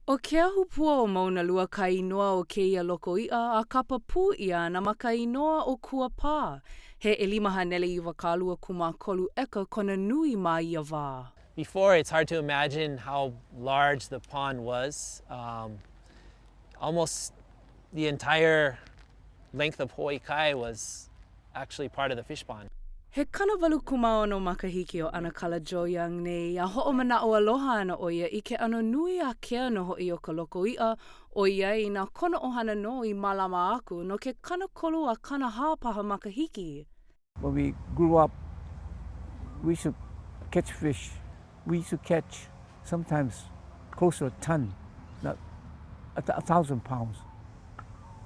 ʻO ke ahupuaʻa o Maunalua ka inoa o kēia loko iʻa a kapa pū ʻia ana ma ka inoa ʻo Kuapā. He 223 ʻeka kona nui ma ia wā. Before, it's hard to imagine how large the pond was. Um, almost the entire length of Hawaii Kai was actually part of the fish pond. He 86 makahiki o ʻAnakala Joe Young nei, a hoʻomanaʻo aloha ana ʻo ia i ke ʻano nui ākea nō hoʻi o ka loko iʻa, ʻoiai na kona ʻohana nō i mālama aku no ke 30 a 40 paha makahiki. When we grew up, we used to catch fish. We used to catch sometimes close to a ton, not a, a thousand pounds.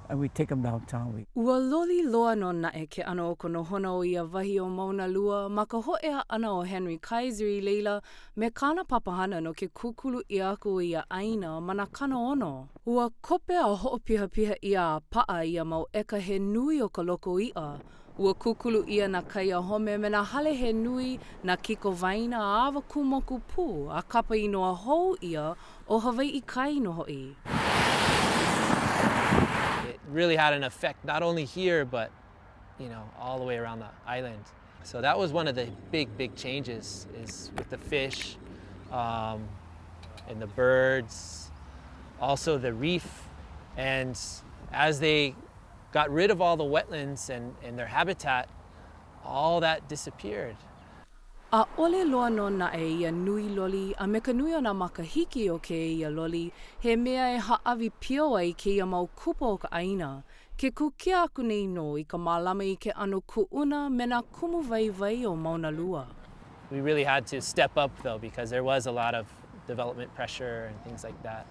And we take them downtown. We... Ua loli loa nō naʻe ke ʻano o ka nohona o ia wahi o Maunalua ma ka hōʻea ʻana o Henry Kaiser i laila me kāna papahana no ke kūkulu ʻia aku o ia ʻāina ma nā 60. Ua kope a hoʻopihapiha ʻia a paʻa ia mau ʻeka he nui o ka loko iʻa, Ua kūkulu ʻia nā kaiahome me nā hale he nui, nā kikowaena a awa kū moku pū, a kapa inoa hou ʻia ʻo Hawaiʻi Kai nō hoʻi. It really had an effect not only here but you know all the way around the island. So that was one of the big big changes is with the fish um, and the birds, also the reef and as they got rid of all the wetlands and, and their habitat, all that disappeared. ʻAʻole loa nō naʻe ia nui loli a me ka nui o nā makahiki o kēia loli he mea e hāʻawi pio ai kēia mau kupa o ka ʻāina, ke kukia aku nei nō i ka mālama i ke ʻano kuʻuna me nā kumu waiwai o Maunalua. We really had to step up though because there was a lot of development pressure and things like that.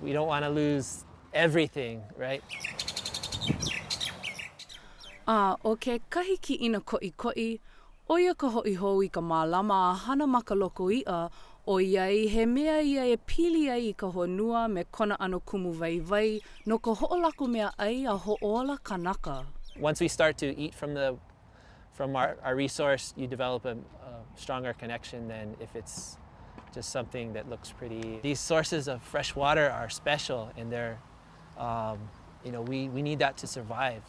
We don't want to lose everything, right? A ʻo kekahi kiʻina koʻikoʻi, ʻo ia ka hoʻi hou i ka mālama a hana ma ka loko iʻa, ʻoiai he mea ia e pili ai i ka honua me kona ʻano kumu waiwai no ka hoʻolako mea ʻai a hoʻōla kanaka. Once we start to eat from the from our, our resource, you develop a, a stronger connection than if it's just something that looks pretty. These sources of fresh water are special and they're, um, you know, we, we need that to survive.